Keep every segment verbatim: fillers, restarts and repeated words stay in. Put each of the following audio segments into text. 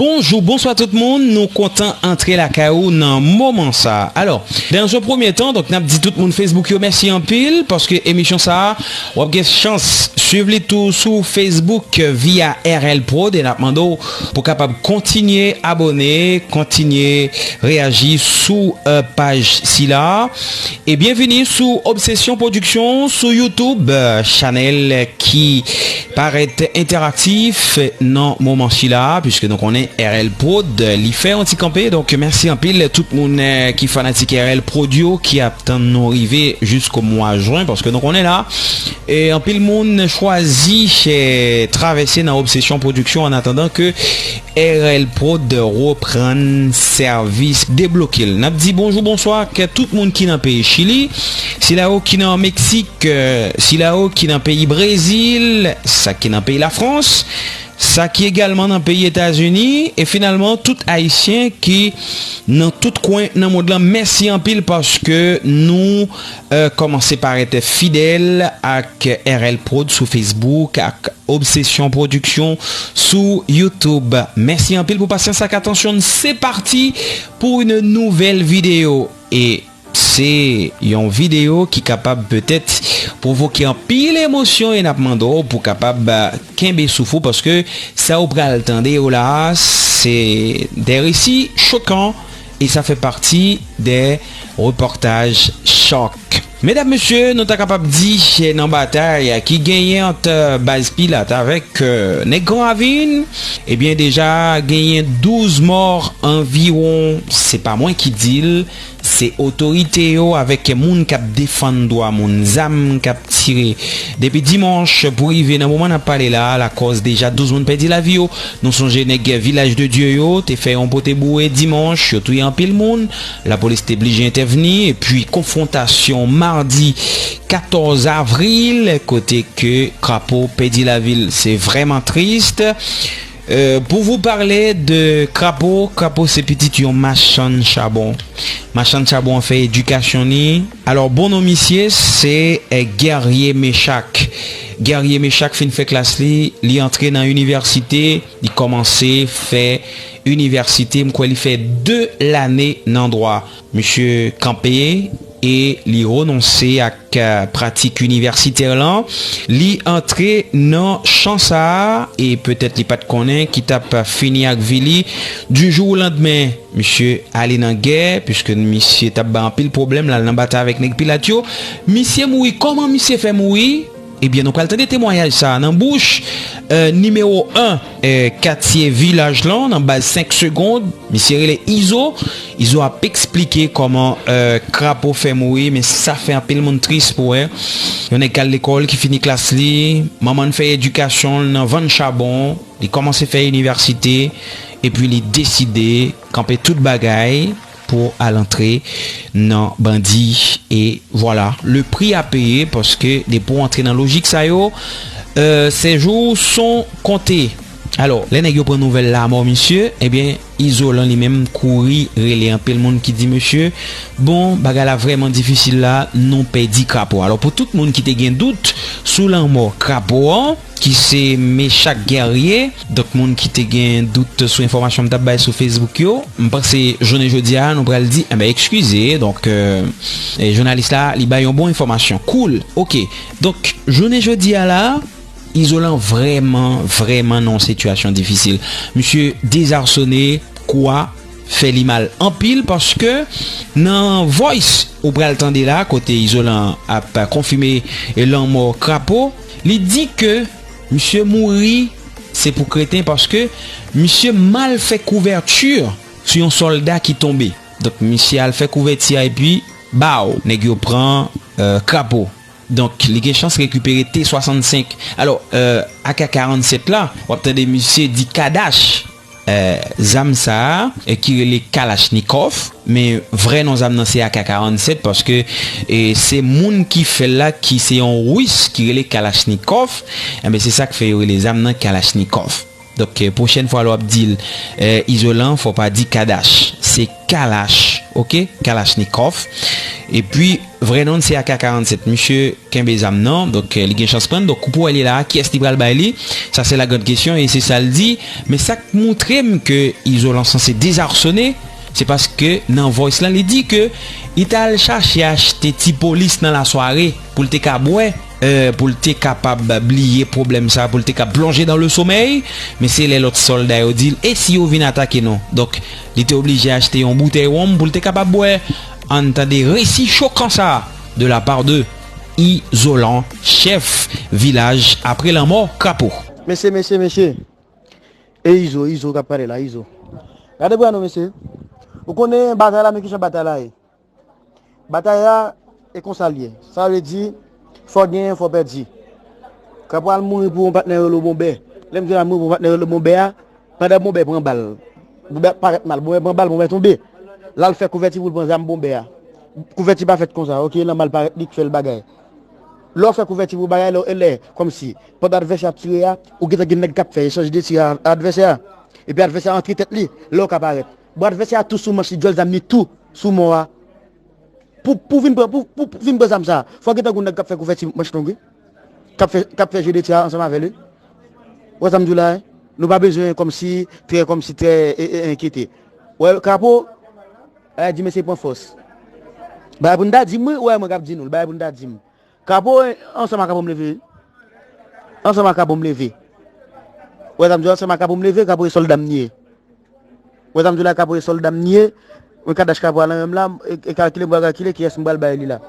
Bonjou, bonswa tout moun, nou kontan antre lakay ou nan moman sa. Alò, dans un premier temps, donk n ap di tout moun Facebook yo mèsi anpil, paske emisyon sa a, w ap gen chans swiv li tou sou Facebook, euh, via R L Prod, e n ap mande w pou kapab kontinye abòne, kontinye reyaji sou, euh, paj sila. E byenvini sou Obsession Production sou YouTube, euh, chanèl ki parèt entèraktif nan moman sila, piske nou konnen R L Prod, euh, li fè yon ti kanpe. Donk, mèsi anpil tout moun, euh, ki fanatik R L Prod yo, ki ap tann nou rive jisko mwa jen, paske nou konnen la, e anpil moun chwazi, eh, travèse nan Obsession Production an atandan ke R L Prod reprann sèvis, debloke l. N ap di bonjou, bonswa ak tout moun ki nan peyi Chili, sila yo ki nan Meksik, eh, sila yo ki nan peyi Brezil, sa ki nan peyi Lafrans, sa ki egalman nan peyi Etazini, e finalman tout Ayisyen ki nan tout kwen nan mond lan. Mèsi anpil paske nou, eh, kòmanse parèt fidèl ak R L Prod sou Facebook, ak Obsession Production sou YouTube. Mèsi anpil pou pasyans ak atansyon n. Se pati pou yon nouvèl videyo. E se yon videyo ki kapab petèt pwovoke anpil emosyon e n ap mande w pou kapab, eh, kenbe souf ou, paske sa ou pral tande yo la a, se de resi chokan e sa fè pati de repòtaj chòk. Medam, mesye, nou ta kapab di, eh, nan batay ki genyen ant, eh, baz Pilat avèk, eh, nèg Gran Ravin, ebyen, deja genyen douz mò anviwon, se pa mwen ki di l, se otorite yo avèk moun k ap defann dwa moun, zam k ap tire. Depi dimanch pou rive nan moman n ap pale la a, lakòz deja douz moun pèdi lavi yo. Nou sonje nèg Vilaj de Dye yo te fè yon pote boure dimanch, yo touye anpil moun, lapolis te blije entèvni, epi konfwontasyon madi katòz avril, kote ke Krapo pèdi lavi l. Se vrèman tris. Euh, pour vous parler de Krapo, Krapo se pitit yon machann chabon. Machann chabon an fè edikasyon ni. Alò, bon non misye, se, eh, Guerrier Méchac. Guerrier Méchac fin fè klas li, li antre nan inivèsite, li kòmanse fè inivèsite, m kwè li fè de lane nan dwa. Misye kanpe e li renonse ak, eh, pratik inivèsitè lan. Li antre nan chan sa a e petèt li pa t konnen ki t ap fini ak vi li. Du jour au lendemain, misye ale nan gè, piske misye t ap bay anpil pwoblèm, l al nan batay avèk nèg Pilat yo. Misye mouri. Kòman misye fè mouri? Ebyen, nou pral tande temwayaj sa a nan bouch, eh, nimewo en, eh, katye Vilaj lan, nan baz senk Segond. Misye rele Izo. Izo ap eksplike kòman, eh, Krapo fè mouri, men sa fè anpil moun tris pou wè. Yon nèg k al lekòl, ki fini klas li, manman l fè edikasyon l nan vann chabon, li kòmanse fè inivèsite, epi li deside kanpe tout bagay pou al antre nan bandi. E vwala, le prix à payer, paske depi w antre nan lojik sa yo, euh, ces jours sont comptés. Alò, lè nèg yo pran nouvèl lanmò misye, ebyen, Izolan li menm kouri rele anpil moun ki di, mesye, bon, bagay la vrèman difisil la, nou pèdi Krapo. Alò, pou tout moun ki te gen dout sou lanmò Krapo an, ki se Mechak Guerrier. Donk, moun ki te gen dout sou enfòmasyon m t ap bay sou Facebook yo, m panse jounen jodi a, nou pral di, enben, ekskize. Donk, euh, e, jounalis la, li bay yon bon enfòmasyon. Cool, oke. Donk, jounen jodi a la, Izolan vrèman, vrèman nan yon sitiyasyon difisil. Misye dezarsone, kou a fè li mal anpil, paske nan voice ou pral tande la, kote Izolan ap konfime lanmò Krapo, li di ke misye mouri, se pou kreten, paske misye mal fè kouvèti sou yon sòlda ki tonbe. Donk, misye al fè kouvèti a epi, baw, nèg yo pran, euh, Krapo. Donk, li gen chans rekipere T swasannsenk. Alò, euh, A K karannsèt la, w ap tande misye di Kadash, euh, zam sa a, e ki rele Kalachnikov, men vrè non zam nan se A K karannsèt, paske, e, se moun ki fè l la, ki se yon Ris ki rele Kalachnikov, enben, se sa k fè yo rele zam nan Kalachnikov. Donk, eh, pwochèn fwa lè w ap di l, eh, Izolan, fò w pa di Kadash. Se Kalash, oke? Kalachnikov. Epi, vrè non l se A K karannsenk. Misye kenbe zam nan, donk, eh, li gen chans pran l. Donk, pou wè li la, kiyès li pral bay li? Sa se la grande question, e se sa l di. Men sa k moutre m ke Izolan sanse dezarsonnen, se paske nan voice lan, li di ke li t al chache achte ti polis nan lasware pou l te ka bwè, eh, pou l te kapab bliye pwoblèm sa, pou l te ka plonje dans le sommeil. Men se lè lòt sòlda yo di l, e si yo vin atake nou? Donk, li te oblije achte yon boutèy wonm pou l te kapab bwè. Ann tande resi chokan sa de la part de Izolan, chèf vilaj apre lanmò Krapo. Mesye, mesye, mesye. E Izo, Izo k ap pale la, Izo. Gade bra nou, mesye. Ou konnen batay la, men kijan batay la ye. Batay la, e konsa l ye. Sa vle di, fò genyen, fò pèdi. Krapo al mouri pou yon patnè rele Bonbè. Lè m di l al mouri pou yon patnè rele Bonbè a, pandan Bonbè pran bal. Bonbè parèt mal. Bonbè pran bal, Bonbè tonbe. L al fè kouvèti pou l pran zam Bonbè a. Kouvèti pa fèt konsa, oke, nan mal parèt li k fè l bagay. Lè w fè kouvèti pou bagay, lè, lè, kòmsi, pandan advèsè a ap tire a, ou gentan gen nèg k ap fè echanj de tir a advèsè a. Epi advèsè a antre tèt li, lè w ka parèt. Bon, advèsè a tou sou manch li, djòl zam li tou sou men w a. Pou, pou vin pran, pou, pou, pou vin pran zam sa, fò gentan gen yon nèg k ap fè kouvèti manch long, wi. K ap fè, k ap fè je de tir ansanm avè l, wi. Wè sa m di w la, wi? Nou pa bezwen kòmsi, trè, kòmsi, trè, e, e, enkyete. Wè, Krapo, bagay di mesye pran fòs. Bagay pou n ta di m, wi, wè, mwen k ap di nou l, bagay pou n ta di m. Krapo, ansanm ak Krapo m leve, wi. Ansanm ak Krapo m leve. Wè sa m di w, ansanm ak Krapo m leve, Krapo e sòlda m li ye. Wè sa m di w la, Krapo e sòlda m li ye. Mwen ka dash Krapo a nan men m la, e, e kalkile, m pral kalkile kiyès m pral bay li la.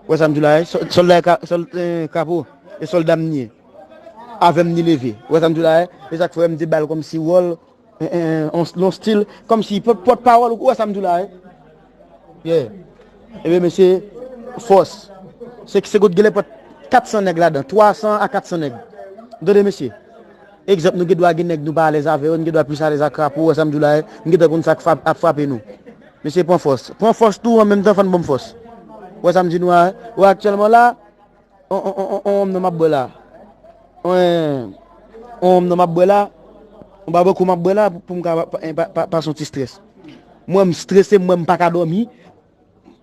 Wè sa m di w la, e, sò-, sòlda e ka-, sòl-, e, Krapo e sòlda m li ye. Avè m li leve. Wè sa m di w la, e, e sa k fè m di bal kòmsi wòl, e, e, e, on, on stil, kòmsi pòt, pòtpawòl, ou wè sa m di w la, e. Yeah. Ebyen, mesye, fòs. Se, se kot gen lè pòt kat san nèg ladan, twa san a kat san nèg. Tande, mesye. Egzanp, nou gen dwa gen nèg nou pa alèz avè yo, nou gen dwa plis alèz ak Krapo, wè sa m di w la, e, nou gentan konn sa k frap-, ap frape nou. Mesye, pran fòs. Pran fòs tou, an menm tan, fò n ban m fòs. Wè sa m di nou a, wè aktyèlman la, on, on, on, on, on wonm nan m ap bwè la. On, on wonm nan m ap bwè la, on babekyou m ap bwè la, pou, pou m ka pa, pa, pa, pa, pase yon ti strès. Mwen, m strese, mwen, m pa ka dòmi.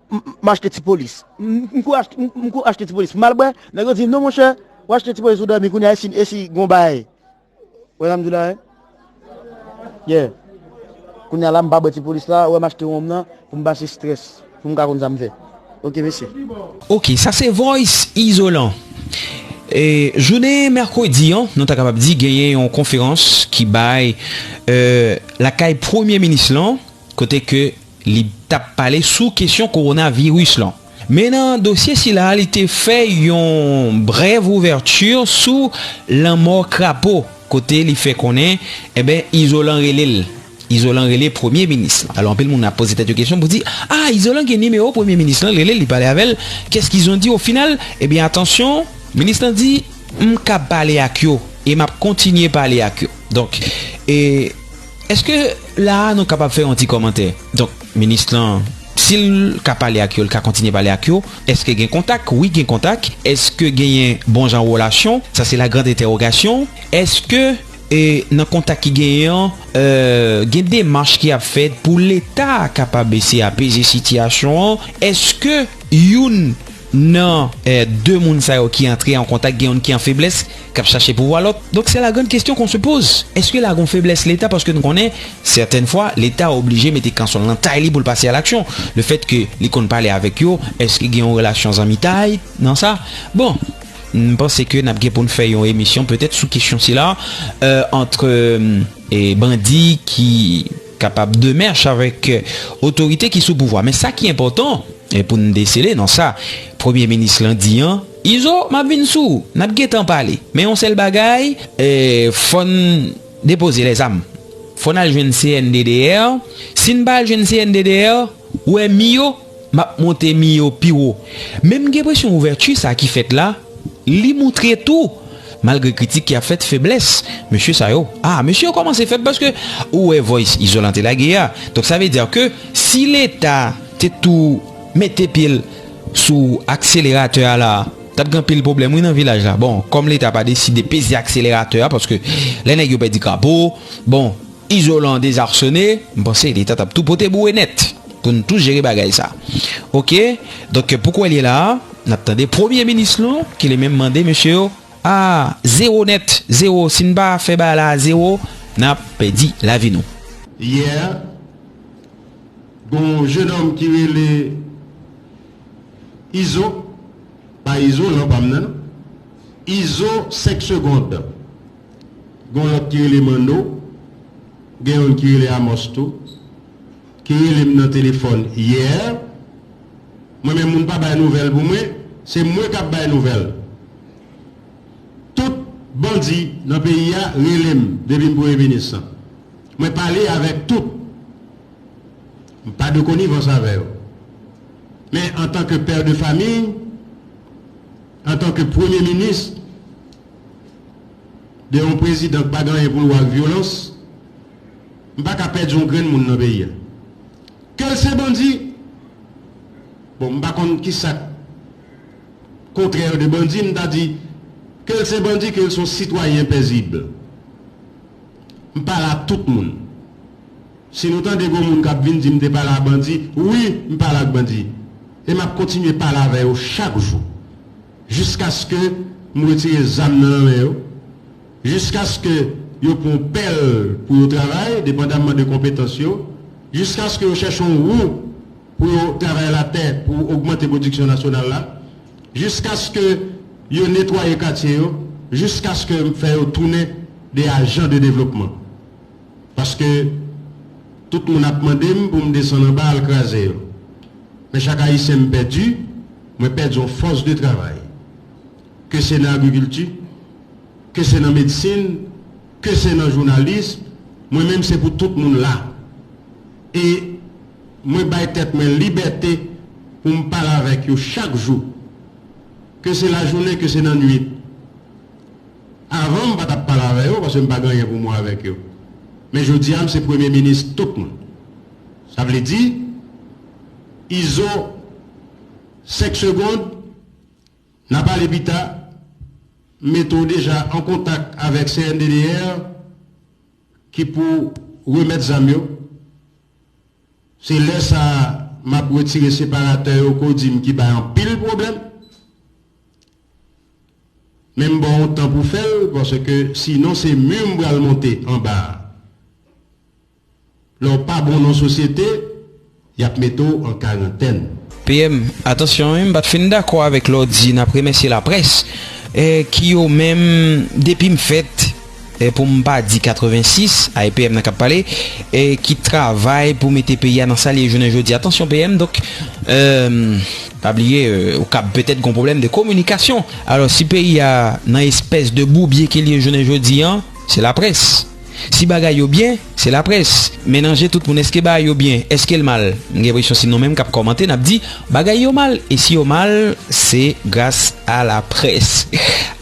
M, m achte ti polis. M, m kouri achte, m, m kouri achte ti polis. M al bwè, nèg yo di m, "Non, monchè, w achte ti polis, ou dòmi, kounye a, e si, e si gon bagay?" Wè sa m di w la, wi? Yeah. Kounye a la, m pa bwè ti polis la, wè m achte wonm nan, pou m pase strès, pou m ka konn sa m fè. Oke, mesye. Oke, sa se voice Izolan. E, jounen mèkredi an, nou ta kapab di genyen yon konferans ki bay, e, lakay premye minis lan, kote ke li t ap pale sou kesyon kowonaviris lan. Men nan dosye sila, li te fè yon brèv ouvèti sou lanmò Krapo, kote li fè konnen, enben, Izolan rele l. Izolan rele premye minis lan. Alò, anpil moun ap poze tèt yo kesyon pou di, "A, Izolan gen nimewo premye minis lan, l rele l, li pale avè l. Qu'est-ce qu'ils ont dit au final?" Ebyen, atansyon, minis lan di, "M ka pale ak yo, e m ap kontinye pale ak yo." Donk, e, èske la a nou kapab fè yon ti kòmantè? Donk, minis lan, si l ka pale ak yo, l ka kontinye pale ak yo, èske gen kontak? Wi, gen kontak. Èske genyen bon jan relasyon? Sa se la grande entèwogasyon. Èske, e, nan kontak ki genyen an, e, gen demach ki ap fèt pou Leta kapab eseye apeze sitiyasyon an? Èske youn nan, e, de moun sa yo ki antre an kontak, gen youn ki an feblès, k ap chache pouvwa lòt? Donk, c'est la grande question qu'on se pose. Èske la gon feblès Leta? Paske nou konnen, sètèn fwa, Leta oblije mete kanson l nan tay li pou l pase a laksyon. Le fèt ke li konn pale avèk yo, èske gen yon relasyon zanmitay nan sa? Bon, m panse ke n ap gen pou n fè yon emisyon petèt sou kesyon sila, e, ant, e, bandi ki kapab de mèch avèk, e, otorite ki sou pouvwa. Men sa ki enpòtan, e, pou n desele nan sa premye minis lan di an, Izo, m ap vin sou ou, n ap gentan pale. Men yon sèl bagay, e, fò n depoze lèzam. Fò n al jwenn C N D D R. Si n pa al jwenn C N D D R, ou wè mi yo, m ap monte mi yo pi wo. Men m gen enpresyon ouvèti sa ki fèt la, li moutre tou, malgre kritik ki ap fèt, feblès mesye sa yo. A, mesye yo kòmanse fèb paske ou wè voice Izolan te lage a. Donk, sa vle di ke si Leta te tou mete pye l sou akseleratè a la, t ap gen anpil pwoblèm, wi, nan vilaj la. Bon, kòm Leta pa deside peze akseleratè a, paske lè nèg yo pèdi Krapo, bon, Izolan dezasone, m panse Leta t ap tou pote boure nèt. pou n tou jere bagay sa. Oke, donk pou kwè l ye la, n ap tande premye minis nou ki li menm mande mesye yo, a, zewo nèt, zewo, si n pa fè bagay la a zewo, n ap pèdi lavi nou. Yè, gen yon jenòm ki rele Izo, pa Izo, non, pa m nan, non. Izo senk segond. Gen yon lòt ki rele Manno, gen youn ki rele Amos tou, ki rele m nan telefòn yè. Mwen menm, moun pa bay nouvèl pou mwen, se mwen k ap bay nouvèl. Tout bandi nan peyi a rele m depi m premye minis lan. Mwen pale avèk tout. M pa de konivans avè yo. Men antanke pè de famiy, antanke premye minis de yon prezidan k pa gen anyen pou l wè ak vyolans, m pa ka pèdi yon grenn moun nan peyi a. Ke l se bandi, bon, m pa konn ki sa k kontrè de bandi, m ta di, ke l se bandi, ke l se yon sitwayen pezib. M pale ak tout moun. Si nou tande gon moun k ap vin di m te pale ak bandi, wi, m pale ak bandi. E m ap kontinye pale avè yo chak jou. Jiskaske m retire zam nan nan men yo. Jiskaske yo pran pèl pou yo travay, depandamman de konpetans yo. Jiskaske yo chèche yon wou pou yo travay latè, pou ogmante pwodiksyon nasyonal la. Jiskaske yo netwaye katye yo. Jiskaske m fè yo tounen de ajan de devlopman. Paske tout moun ap mande m pou m desann anba al kraze yo. Men chak Ayisyen m pèdi, mwen pèdi yon fòs de travay. Ke se nan agrikilti, ke se nan medsin, ke se nan jounalis, mwen menm se pou tout moun la. E mwen bay tèt mwen libète pou m pale avèk yo chak jou. Ke se lajounen, ke se nan nwit. Avan, m pa t ap pale avè yo, paske m pa gen anyen pou m wè avèk yo. Men jodi a, m se premye minis tout moun. Sa vle di, Izo, senk segond, n a pale pita, m mete w deja an kontak avèk C N D D R, ki pou remèt zam yo. Se lè sa a, m ap retire separatè yo ke w di m ki bay anpil pwoblèm. Men m ba w yon tan pou fè l, paske sinon se mi m pral monte anba a. Lè w pa bon nan sosyete, y ap mete w an karantèn. P M, atansyon wi, m pa t fin dakò avèk lè w di n ap remèsye laprès, eh, ki yo menm, depi m fèt, eh, pou m pa di katrevensis, ay P M nan k ap pale, eh, ki travay pou mete peyi a nan sa l ye jounen jodi a. Atansyon P M, donk, eh, pa bliye, eh, ou kab petèt gon pwoblèm de kominikasyon. Alò, si peyi a nan espès de boubye ke l ye jounen jodi a, se laprès. Si bagay yo byen, se laprès. Menanje tout moun, èske bagay yo byen? Èske l mal? M gen enpresyon se nou menm k ap kòmante, n ap di, bagay yo mal. E si yo mal, se gras a laprès.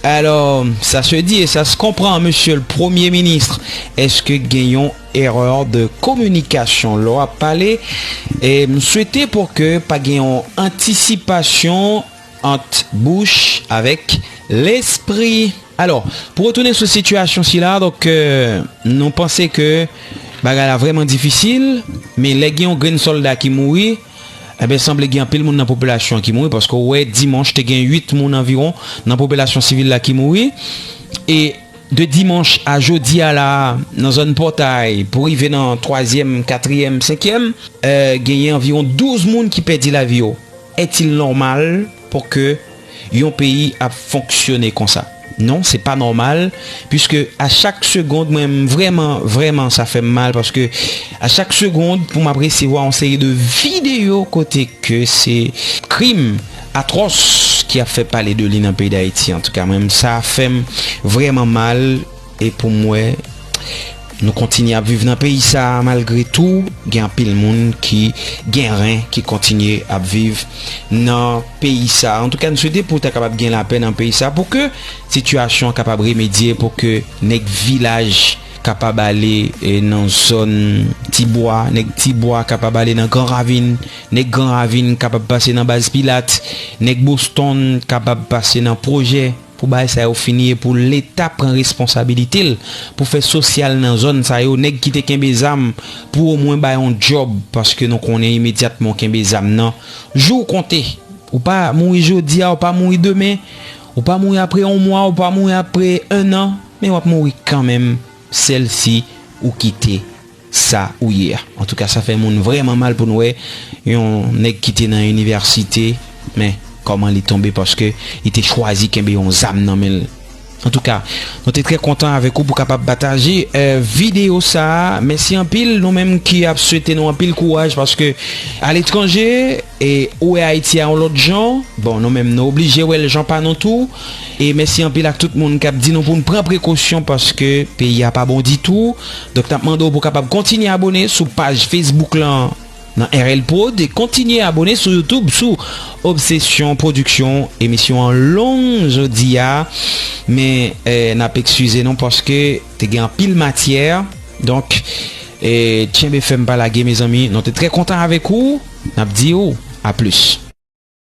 Alors, ça se dit et ça se comprend, Monsieur le Premier ministre. Èske gen yon erè de kominikasyon lè w ap pale? E m swete pou ke pa gen yon antisipasyon ant bouch avèk lespri. Alò, pou retounen sou sitiyasyon sila, donk, euh, nou panse ke bagay la vrèman difisil, men lè gen yon grenn sòlda ki mouri, enben, sanble gen anpil moun nan popilasyon an ki mouri, paske w wè dimanch te gen uit moun anviwon nan popilasyon sivil la ki mouri. E de dimanch a jodi a la, nan zòn Pòtay, pou rive nan twazyèm, katriyèm, senkyèm, euh, genyen anviwon douz moun ki pèdi lavi yo. Est-il normal pou ke yon peyi ap fonksyone konsa? Non, se pa nòmal, puiske a chak segond, mwen, vrèman, vrèman, sa fè m mal, paske a chak segond, pou m ap resevwa yon seri de videyo kote ke se krim atwòs ki ap fè pale de li nan peyi Dayiti. Antouka, mwen, sa fè m vrèman mal, e pou m wè, nou kontinye ap viv nan peyi sa a, malgre tou, gen anpil moun ki gen ren, ki kontinye ap viv nan peyi sa a. Antouka, n swete pou ta kapab gen lapè nan peyi sa a, pou ke sitiyasyon an kapab remedye, pou ke nèg vilaj kapab ale, e, nan zòn Tibwa, nèg Tibwa kapab ale nan Gran Ravin, nèg Gran Ravin kapab pase nan Baz Pilat, nèg Boston kapab pase nan Pwojè, Pou bagay sa yo fini e pou Leta pran responsabilite l pou fè sosyal nan zòn sa yo, nèg ki te kenbe zam pou omwen bay yon djòb, paske nou konnen imedyatman w kenbe zam nan, jou w konte. Ou pa mouri jodi a, ou pa mouri demen, ou pa mouri apre yon mwa, ou pa mouri apre en an, men w ap mouri kanmenm, sèl si ou kite sa ou ye a. Antouka, sa fè moun vrèman mal pou n wè yon nèg ki te nan inivèsite, men kòman li tonbe paske li te chwazi kenbe yon zam nan men l. Antouka, nou te trè kontan avèk ou pou kapab pataje eh, videyo sa a. Mèsi anpil, nou menm ki ap swete nou anpil kouraj paske aletranje, e ou wè Ayiti a yon lòt jan. Bon, nou menm nou oblije wè l jan pa nou tou. E mèsi anpil ak tout moun k ap di nou pou n pran prekosyon paske peyi a pa bon ditou. Donk, n ap mande w pou w kapab kontinye abone sou paj Facebook lan nan R L Prod e kontinye abone sou YouTube sou Obsession Production. Emisyon an long jodi a, men eh, n ap eskize nou paske te gen anpil matyè. Donk, eh, tchenbe fèm pa lage, mezanmi. Nou te trè kontan avèk ou. N ap di w a plis.